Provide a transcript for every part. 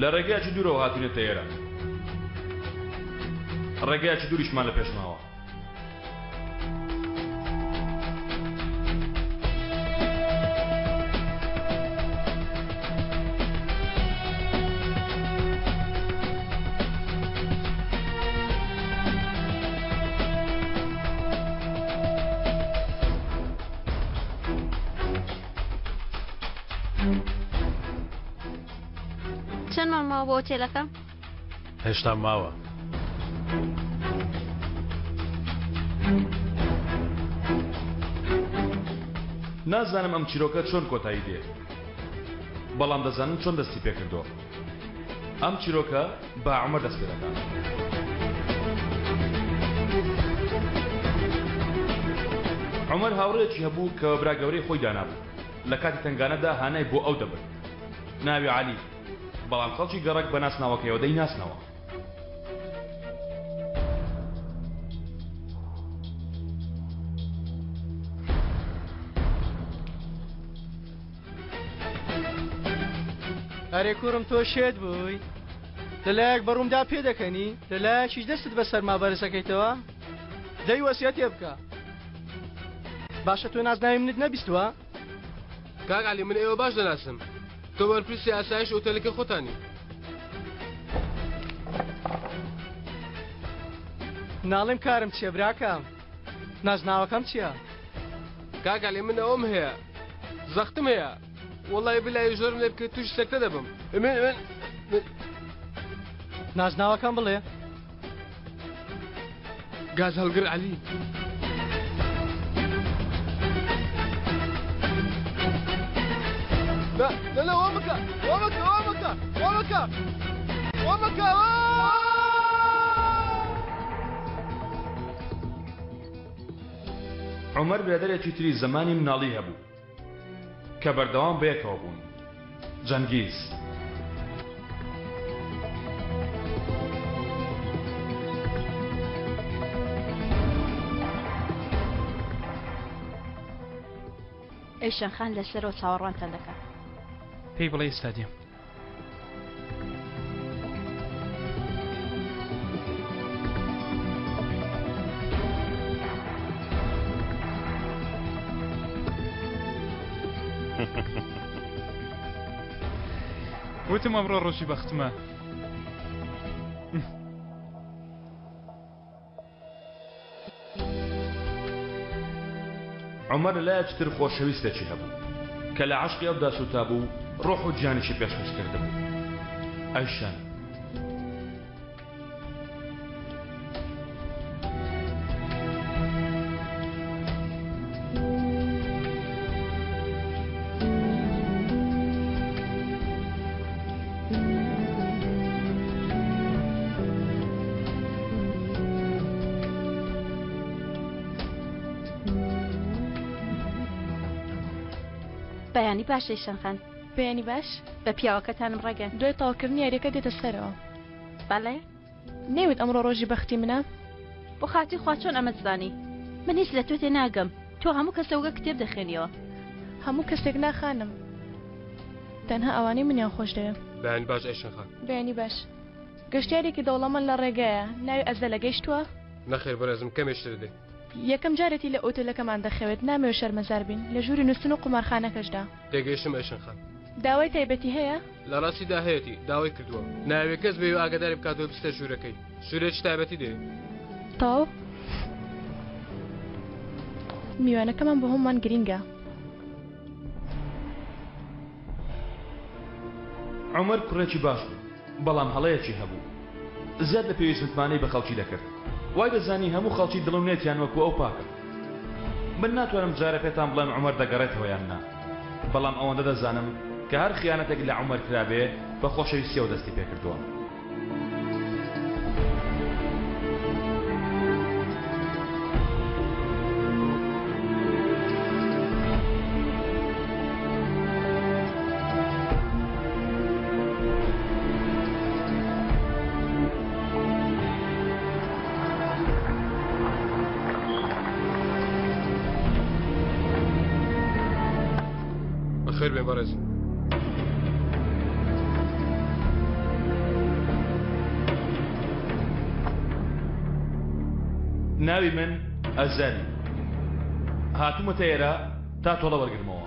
لە ڕێگایەکی دوورەوە هاتوینەتە ئێرە. ڕێگایەکی دووریشمان لە پێش ماوە. چەندمان ماوە بۆ ئۆتێلەکە؟ هێشتا ماوە. نازانم ئەم چیرۆکە چۆن کۆتایی دێ بەڵام دەزانم چۆن دەستی پێکردووە ئەم چیرۆکە بە عومەر دەست پێ دەکات. عومەر هاوڕێیەکی هەبوو کە بە برا گەورەی خۆی دانابوو لە کاتی تەنگانەدا هانای بۆ ئەو دەبرد ناوی عەلی بەڵام خەڵکی گەڕەک بە ناسناوەکەیەوە دەیناسنەوە. ئەرێ کوڕم تۆ شێت بووی؟ لەلایەک بەڕوومدا پێدەکەنی لەلایەکیش دەستت بە سەرما بەرزەکەیتەوە دەی وەسیەتێ بکە باشە تۆ نازناوی منت نەبیستووە؟ کاک عەلی من ئێوە باش دەناسم تۆ بەرپرسی ئاسایش ئۆتێلەکەی خۆتانی. ناڵێم کارم چیە براکەم نازناوەکەم چیە؟ کاک عەلی من ئەوەم هەیە زەختم هەیە وەڵی بلای زۆرم لێ بکەیت تووشی سەکتە دەبم من من نازناوەکەم بڵێ. گاز هەڵگر عەلی. نا نا نا وا مەکە وا مەکە وا مەکە وا مەکە وا مەکە عومەر برادەرێکی تری زەمانی مناڵی هەبوو کە بەردەوام بەیەکەوە بوون. جەنگیز. ئەیشەن خان لەسەرەوە چاوەڕوانتان دەکات. پێی بڵێ ئێستا دێم. وتم ئەمڕۆ ڕۆژی بەختمە. عومەر لە لایەکی تر خۆشەویستێکی هەبوو کە لە عەشقی ئەودا سووتابوو و ڕۆح و گیانیشی پێشکەش کردبوو. ئەیشەن. بەیانی باش ئەیشەن خان. بەیانی باش. بە پیاوەکەتانم ڕاگەیاند. دوای تەواوکردنی یاریەکە دێتە سەرەوە. بەڵێ؟ نەیوت ئەمڕۆ ڕۆژی بەختی منە؟ بۆ خاتری خوا چۆن ئەمەت زانی؟ من هیچ لە تۆ تێناگەم. تۆ هەموو کەسە وەک کتێب دەخوێنیەوە. هەموو کەسێک نا خانم. تەنها ئەوانەی منیان خۆش دەوێ. بەیانی باش ئەیشەن خان. بەیانی باش. گەشتیارێکی دەوڵەمەند لە ڕێگایە، ناوی ئەزەلە گەیشتووە؟ نەخێر بەڕێزم کەمێ شتر دێ. یەکەم جارێتی لە ئۆتێلەکەمان دەخەوێت، نامەوێ شەرمەزار بین، لە ژووری نووستن و قومارخانەکەشدا. تێگەیشتم ئەیشەن خان. داوای تایبەتی هەیە؟ لە ڕاستیدا هەیەتی، داوای کردووە. نایەوێ کەس بێی و ئاگاداری بکاتەوە بچتە ژوورەکەی. ژوورێکی تایبەتی دەوێ. تەواو. میوانەکەمان بۆ هەموومان گرینگە. عومەر کوڕێکی باش بوو، بەڵام هەڵەیەکی هەبوو. زیاد لە پێویست متمانەی بە خەڵکی دەکرد. وای دەزانی هەموو خەڵکی دڵ و نێتیان وەکو ئەو پاکە. من ناتوانم جارێ پێتان بڵێم عومەر دەگەڕێتەوە یان نا، بەڵام ئەوەندە دەزانم کە هەر خیانەتێک لە عومەر کرابێ بە خۆشەویستیەوە دەستی پێکردووە. بەخێر بێن بەڕێزم. ناوی من ئەزەل. هاتوومەتە ئێرە تا تۆڵە وەرگرمەوە.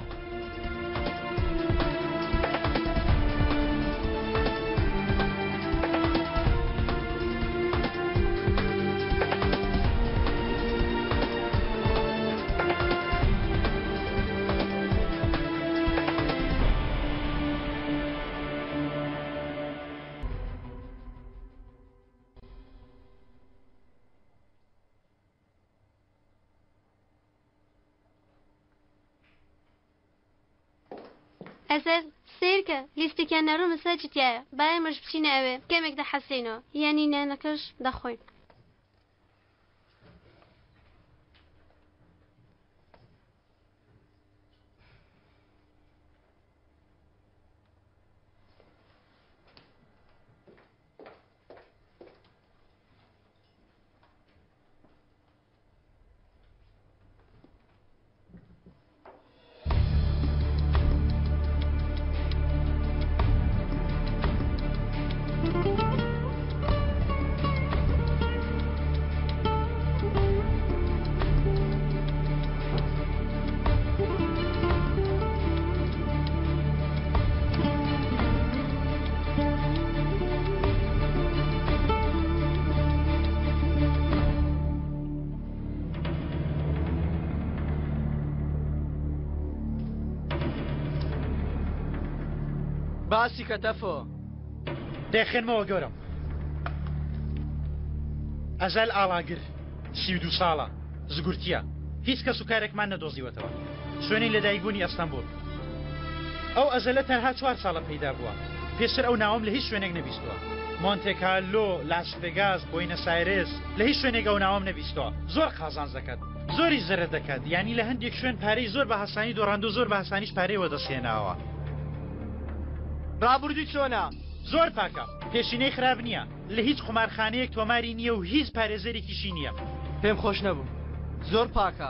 ئەزەل، سەیرکە، لیستێکیان ناردوومە سەر جتیایە، با ئێمەش بچینە ئەوێ، کەمێک دەحەسێینەوە، یانی نانەکەش دەخۆین. باسی کە تەفۆ. دەیخوێنمەوە گەورەم. ئەزەل ئاڵاگر، 32 ساڵە، زگورتییە. هیچ کەس و کارێکمان نەدۆزیوەتەوە. شوێنی لەدایکبوونی ئەستەنبوڵ. ئەو ئەزەلە تەنها چوار ساڵە پەیدا بووە. پێشتر ئەو ناوەم لە هیچ شوێنێک نەبیستووە. مۆنتێ کارلۆ، لاس ڤێگاس، بۆینەس ئایرێس، لە هیچ شوێنێک ئەو ناوەم نەبیستووە. زۆر قازانج دەکات. زۆریش زەرەر دەکات. یانی لە هەندێک شوێن پارەی زۆر بە هاسانی دۆڕاندوو زۆر بە هاسانیش پارەی وەدەست هێناوە. ڕابوردووی چۆنە؟ زۆر پاکە. پێشینەی خراپ نییە. لە هیچ قومارخانەیەک تۆماری نییە و هیچ پارێزەرێکیشی نییە. پێم خۆش نەبوو. زۆر پاکە.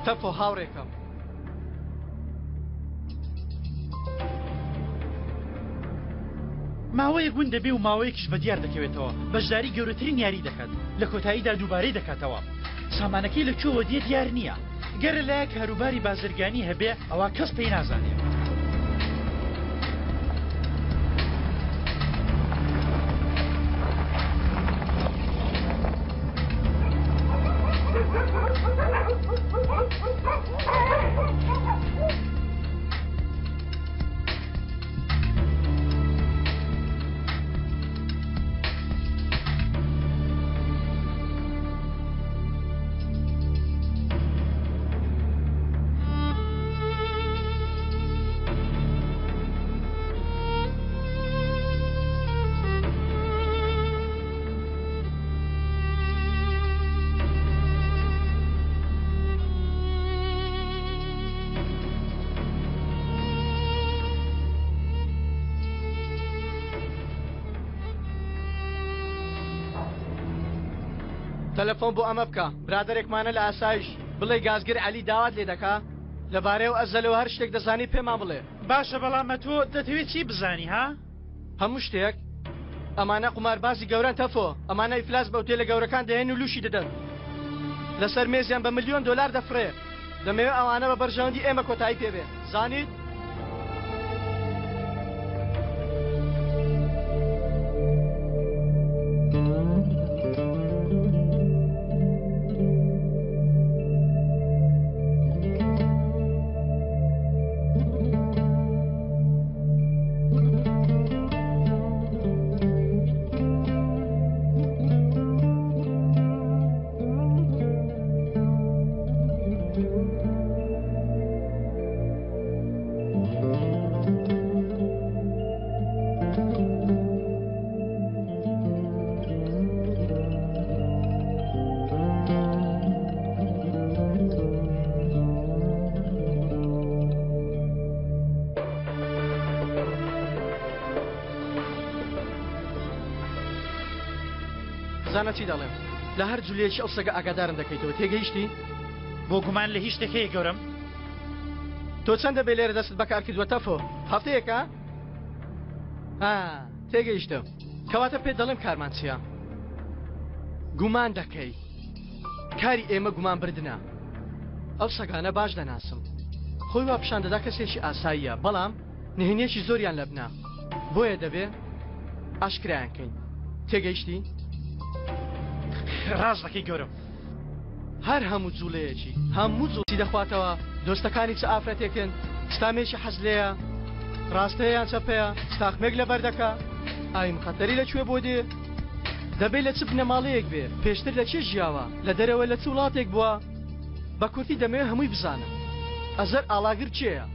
تەفۆ هاوڕێکەم. ماوەیەک ون دەبێ و ماوەیەکیش بە دیار دەکەوێتەوە، بەشداری گەورەترین یاری دەکات، لە کۆتاییدا دووبارەی دەکاتەوە. سامانەکەی لە کوێوە دێ دیار نییە. گەر لەلایەک کاروباری بازرگانی هەبێ ئەوا کەس پێی نازانێ. تەلەفۆن بۆ ئەمە بکە برادەرێکمانە لە ئاسایش بڵێ گازگر عەلی داوات لێ دەکا لەبارەی ئەو ئەزەلەوە هەر شتێک دەزانی پێمان بڵێ. باشە بەڵام ئەتۆ دەتەوێ چی بزانی ها؟ هەموو شتێک ئەمانە قوماربازی گەورەن تەفۆ ئەمانە ئیفلاس بە ئوتێلە گەورەکان دەهێن و لوشی دەدەن لەسەر مێزیان بە ملیۆن دۆلار دەفڕێ دەمەوێ ئەوانە بە بەرژەوەندی ئێمە کۆتایی پێ بێ زانیت؟ زانە چی دەڵێم لە هەر جولەیەکی ئەو سەگە ئاگادارم دەکەیتەوە تێگەیشتی؟ بۆ گومان لە هیچ شتێک هەیە گەورەم؟ تۆ چەندە بێ لێرە دەستت بەکار کردووە تەفۆ هەفتەیەکە؟ ها تێگەیشتم کەواتە پێت دەڵێم کارمان چییە؟ گومان دەکەی. کاری ئێمە گومان بردنە. ئەو سەگانە باش دەناسم. خۆی وا پیشان دەدا کەسێکی ئاساییە، بەڵام نهێنییەکی زۆریان لەبنە. بۆیە دەبێ ئاشکرایان کەین. تێگەیشتی؟ ڕاست دەکەی گەورەم. هەر هەموو جوڵەیەکی، هەموو جوڵ چی دەخواتەوە، دۆستەکانی چ ئافرەتێکن، چ تامێکی حەز لێیە، ڕاستەیە یان چەپەیە، چ تاقمێک لەبەر دەکا، ئایم قەتەری لە کوێ بۆ دێ، دەبێ لە چ بنەماڵەیەک بێ، پێشتر لە کێ ژیاوە، لە دەرەوە لە چ وڵاتێک بووە، بە کورتی دەمەوێ هەمووی بزانم. ئەزەر ئاڵاگر کێیە؟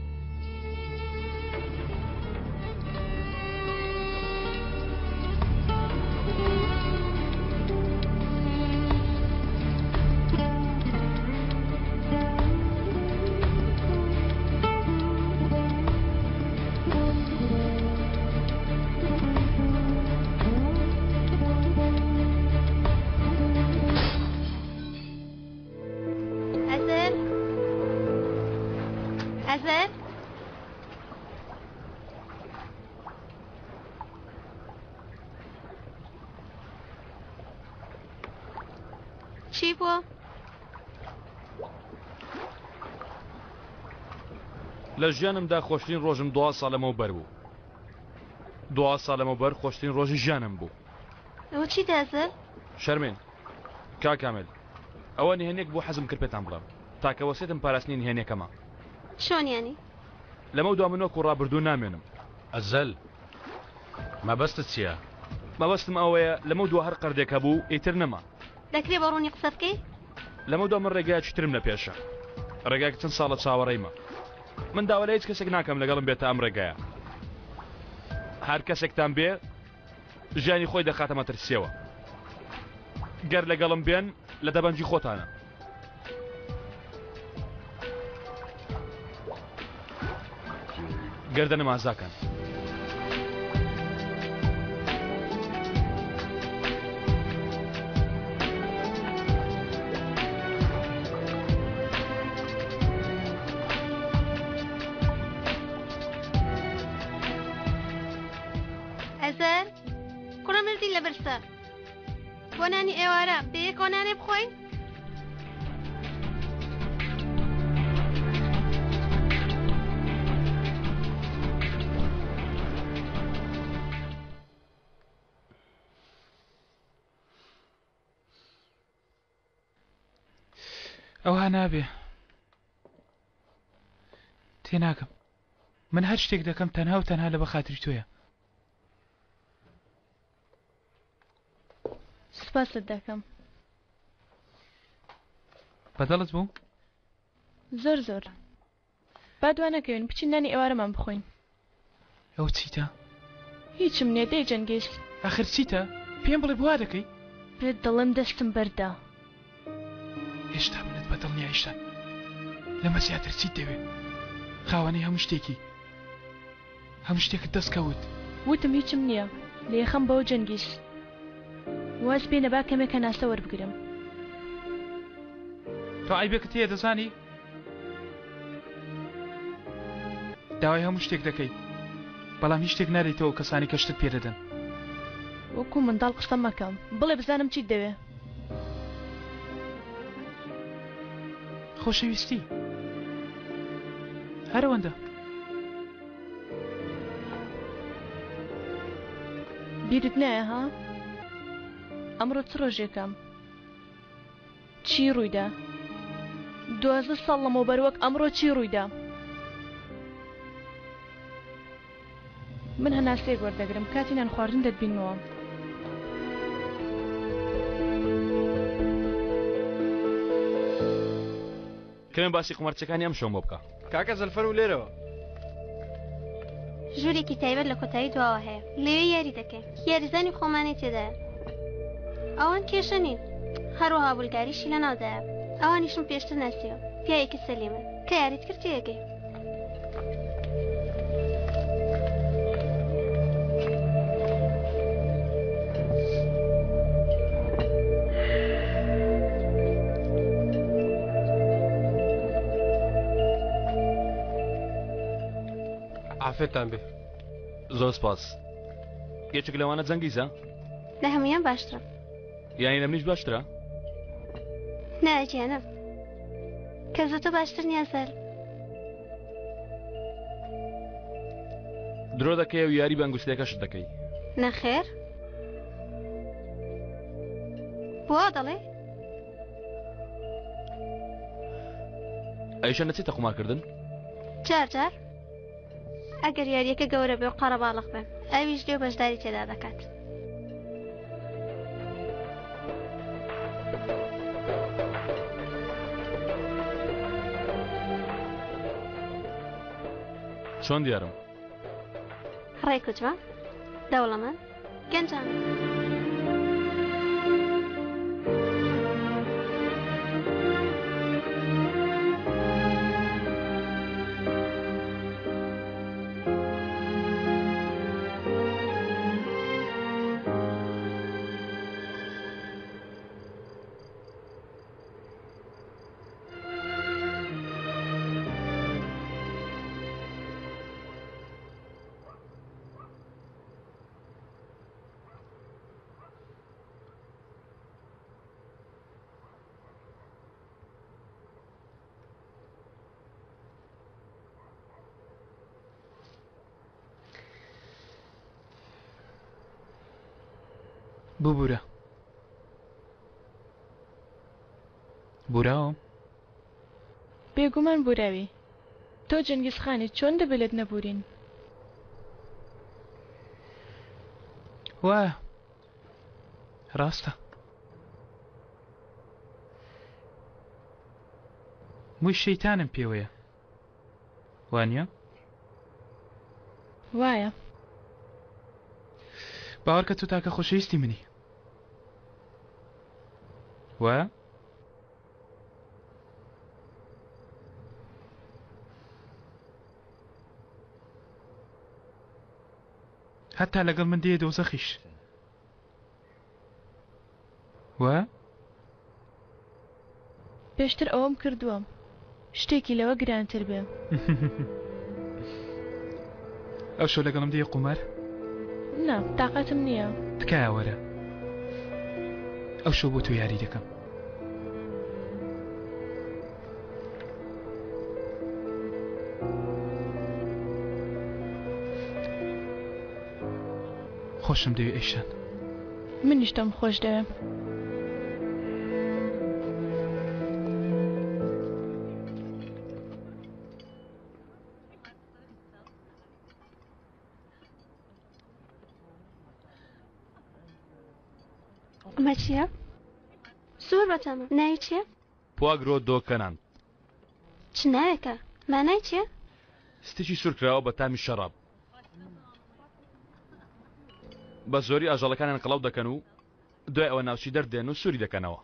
ئەزەر ئەزەر چی بووە؟ لە ژیانمدا خۆشترین ڕۆژم دوا ساڵ لەمەوبەر بوو. دوا ساڵ لەمەوبەر خۆشترین ڕۆژی ژیانم بوو. ئەوە چیتە ئەزەر؟ شەرمێن کاک کامل ئەوە نهێنیەک بوو حەزم کرد پێتان بڵێم تاکە وەسێتم پاراستنی نهێنیەکەمە. چۆن یانی؟ لەمەودوا من وەکو ڕابردوو نامێنم. ئەزەل مەبەستت چیە؟ مەبەستم ئەوەیە لەمەودوا هەر قەردێک هەبوو ئیتر نەما. دەکرێ بە ڕوونی قسە بکەی؟ لەمەودوا من ڕێگایەکی ترم لە پێشە. ڕێگایەک چەند ساڵە چاوەڕێیمە. من داوا لە هیچ کەسێک ناکەم لەگەڵم بێتە ئەم ڕێگایە. هەر کەسێکتان بێ ژیانی خۆی دەخاتە مەترسیەوە. گەر لەگەڵم بێن لە دەبەنگی خۆتانە. گەردەنم ئازاکەن. ئەزەر کوڕە مردین لە برسا بۆ نانی ئێوارە بەیەکەوە نانێ بخۆین؟ ئەوها نابێ تێناگەم من هەر شتێک دەکەم تەنها و تەنها لە بەخاتری تۆیە سوپاست دەکەم. بەدڵت بوو؟ زۆر زۆر. با دوا نەکەوین بچین نانی ئێوارەمان بخۆین. ئەوە چیتە؟ هیچم نییە دەی جەنگیز. ئاخر چیتە؟ پێم بڵێ بۆ وا دەکەی؟ پێت دەڵێم دەستم بەردە. هێشتا منت بە دڵ نییە ئیشتان. لەمە زیاتر چیت دەوێ؟ خاوەنی هەموو شتێکی. هەموو شتێکت دەست کەوت. وتم هیچم نییە لە یەخەم بەوە جەنگیز. واز بێنە با کەمێک هەناسە وەربگرم. تۆ عەیبێکت هەیە دەزانی؟ داوای هەموو شتێک دەکەی بەڵام هیچ شتێک نادەیتەوە کەسانی کە شتت پێ دەدەن. وەکو منداڵ قسە مەکە. بڵێ بزانم چیت دەوێ. خۆشەویستی. هەر ئەوەندە. بیرت نایە ها؟ ئەمڕۆ چ ڕۆژێکە؟ چی ڕوویدا؟ 12 ساڵ لەمەوبەر وەک ئەمڕۆ چی ڕوویدا؟ من هەناسەیەک وەردەگرم کاتی نان خواردن دەتبینمەوە. کەمێ باسی قومارچیەکانی ئەم شەوم بۆ بکە. کاکە ئەزەل فەرموو لێرەوە. ژوورێکی تایبەت لە کۆتایی دواوە هەیە لەوێ یاری دەکەین یاریزانی خۆمانی تێدایە ئەوان کێشە نین هەروەها بولگاریشی لەناودایە ئەوانیشم پێشتر ناسیوە پیاوێکی سەلیمن کە یاریت کرد تێگەی عافێتان بێ زۆر سپاس یەکێک لەوانە جەنگیزە لە هەمویان باشترە. یانی لە منیش باشترە؟ نا گیانم کەس لە تۆ باشتر نییە ئەزەل. درۆ دەکەی و یاری بە ئەنگوستیلەکەشت دەکەی. نەخێر بۆ وا دەڵێی؟ ئەیشە نەچێتە قومارکردن؟ جار جار ئەگەر یاریەکە گەورە بێ و قەرەباڵغ بێ ئەویش دێ و بەشداری تێدا دەکات. چۆن دیارم؟ ڕێک و جوان، دەوڵەمەند، گەنجان. ببورە بوراوم بێگومان بوراوی تۆ جەنگیز خانی چۆن دەبێ لێت نەبورین. وایە ڕاستە مووی شەیتانم پێوەیە وانە؟ وایە. باوەڕکە تۆ تاکە خۆشەویستی منی وایە؟ هەتا لەگەڵ من دێیە دۆزەخیش وایە؟ پێشتر ئەوەم کردووە شتێکی لەوە گرانتر بێ. ئەوشەو لەگەڵم دێیە قومار؟ نا تاقەتم نییە. تکایە وەرە ئەوشەو بۆ تۆ یاری دەکەم. خۆشم دەوێ ئەیشان. منیش تۆم خۆش دەوێ. ئەمە چییە؟ زۆر بەتامە ناوی چییە؟ پواگرۆ دۆ کەنان. چ ناوێکە؟ مانای چییە؟ ستێکی سوورکراوە بە تامی شەڕاب. بە زۆری ئاژەڵەکانیان قەڵەو دەکەن و دوای ئەوە ناوچی دەردێن و سووری دەکەنەوە.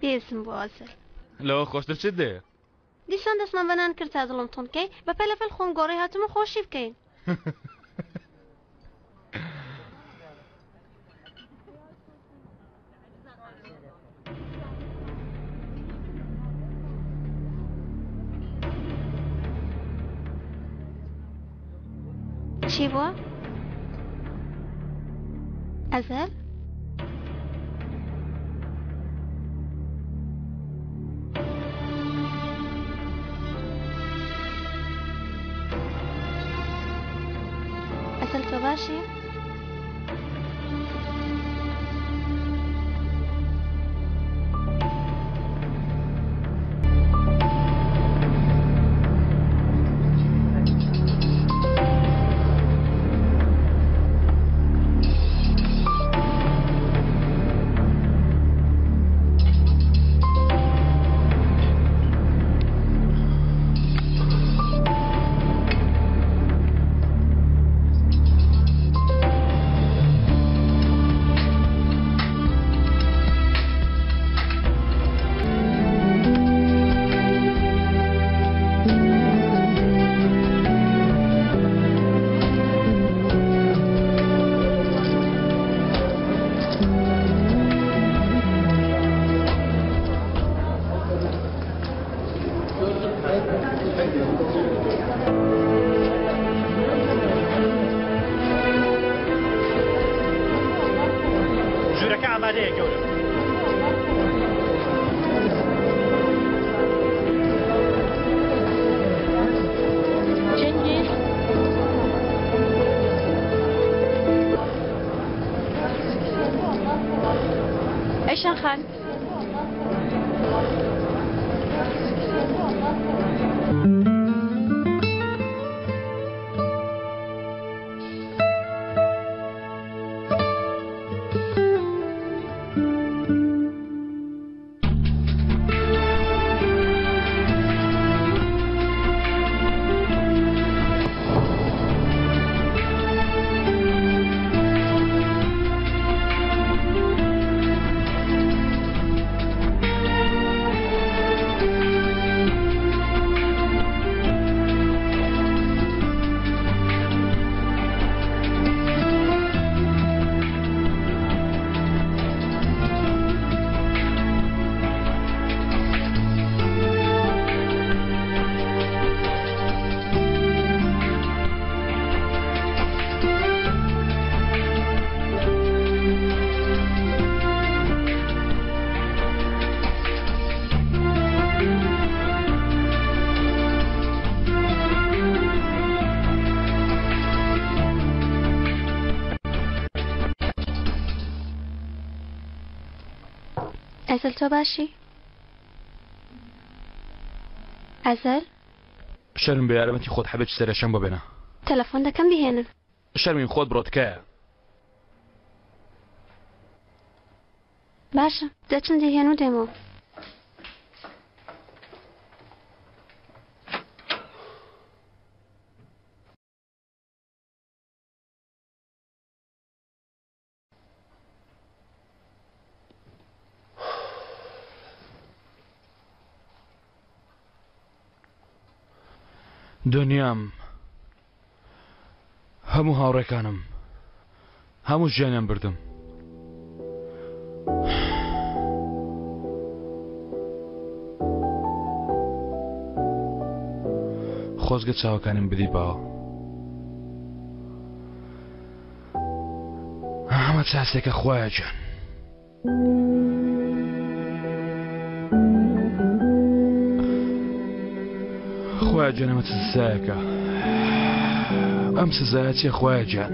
بێزم بۆ ئەزەل. لەوە خۆشتر چت دێ؟ دیسان دەستمان بە نان کرد تا دڵم توند کەی، بە پەلەپەل خۆم گۆڕی هاتم و خۆشی بکەین. چی بووە؟ ئەزەل؟ ئەزەل تۆ باشی؟ ژوورەکە ئامادەیە گەورەم. چەنگیز. ئەیشان خان. ئەزەل تۆ باشی؟ ئەزەل؟ شەرم بە یارمەتی خۆت حەبێکی سەرێشەم بۆ بێنە. تەلەفۆن دەکەم بیهێنن. شەرمین خۆت بڕۆ تکایە. باشە دەچم دەیهێن و دێمەوە. دنیام هەموو هاوڕێکانم هەموو ژیانیان بردم. خۆزگە چاوەکانیم بدیباوە. ئەمە چاسێکە خوایە گیان. خوایە گیان ئەمە چ سزایەکە ئەم سزایە چیە خوایە گیان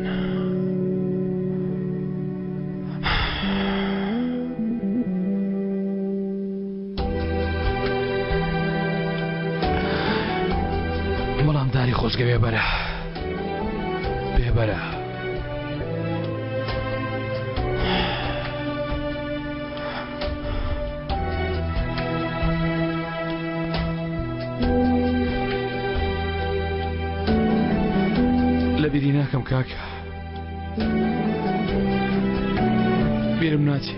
بەڵام داری خۆزگە بێبەرە بێبەرە لەبیری ناکەم کاکە بیرم ناچێ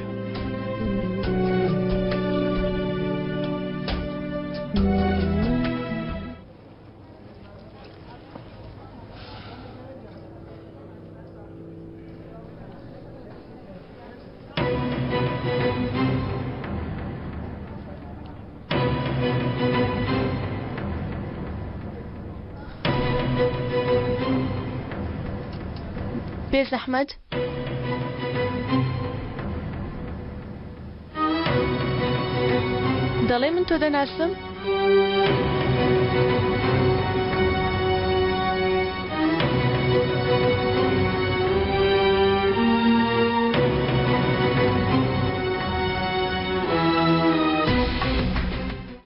بێزەحمەت. دەڵێ من تۆ دەناسم؟